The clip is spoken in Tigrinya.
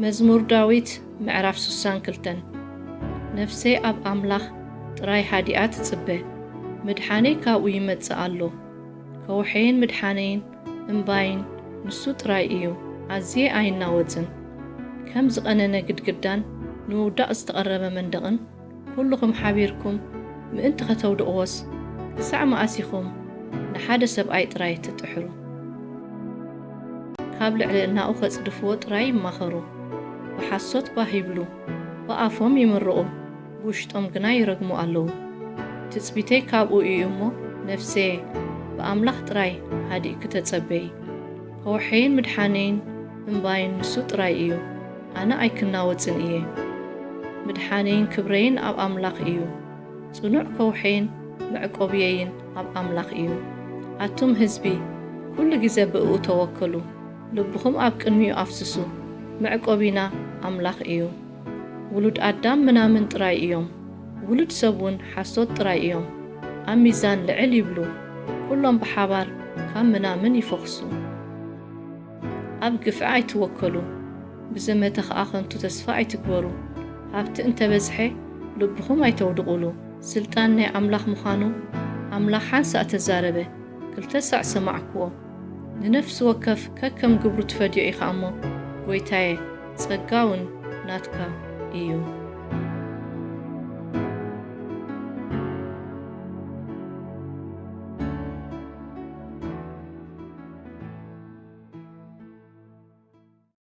መዝሙር ዳዊት ምዕራፍ ስሳን ክልተን። ነፍሰይ ኣብ ኣምላኽ ጥራይ ሃዲኣ ትጽበ፣ ምድሓነይ ካብኡ ይመጽእ ኣሎ። ከውሐይን ምድሓነይን እምባይን ንሱ ጥራይ እዩ፣ ኣዝየ ኣይናወጽን። ከም ዝቐነነ ግድግዳን ንምውዳቕ ዝተቐረበ መንደቕን፣ ኩልኹም ሓቢርኩም ምእንቲ ኸተውድቕዎስ፣ ክሳዕ መኣስ ኢኹም ንሓደ ሰብኣይ ጥራይ ትጥሕሩ? ካብ ልዕልናኡ ኸጽድፍዎ ጥራይ ይማኸሩ። ብሓሶት ባህ ይብሉ፣ ብኣፎም ይምርቑ፣ ብውሽጦም ግና ይረግሙ ኣለዉ። ትጽቢተይ ካብኡ እዩ እሞ፣ ነፍሰየ ብኣምላኽ ጥራይ ሃዲእኪ ተጸበዪ። ከውሐይን ምድሓነይን እምባይን ንሱ ጥራይ እዩ፣ ኣነ ኣይክናወጽን እየ። ምድሓነይን ክብረይን ኣብ ኣምላኽ እዩ። ጽኑዕ ከውሐይን መዕቆብየይን ኣብ ኣምላኽ እዩ። ኣቱም ህዝቢ፣ ኩሉ ግዜ ብእኡ ተወከሉ፣ ልብኹም ኣብ ቅድሚኡ ኣፍስሱ። መዕቆቢና ኣምላኽ እዩ። ውሉድ ኣዳም ምናምን ጥራይ እዮም፣ ውሉድ ሰብ እውን ሓሶት ጥራይ እዮም። ኣብ ሚዛን ልዕል ይብሉ፣ ኩሎም ብሓባር ካብ ምናምን ይፈኹሱ። ኣብ ግፍዒ ኣይትወከሉ፣ ብዘመተ ኸኣ ኸንቱ ተስፋ ኣይትግበሩ። ሃብቲ እንተ በዝሐ ልብኹም ኣይተውድቑሉ። ስልጣን ናይ ኣምላኽ ምዃኑ ኣምላኽ ሓንሳእ ተዛረበ፣ ክልተ ሳዕ ሰማዕክዎ። ንነፍሲ ወከፍ ከከም ግብሩ ትፈድዮ ኢኻ እሞ፣ ጐይታየ፣ ጸጋ እውን ናትካ እዩ።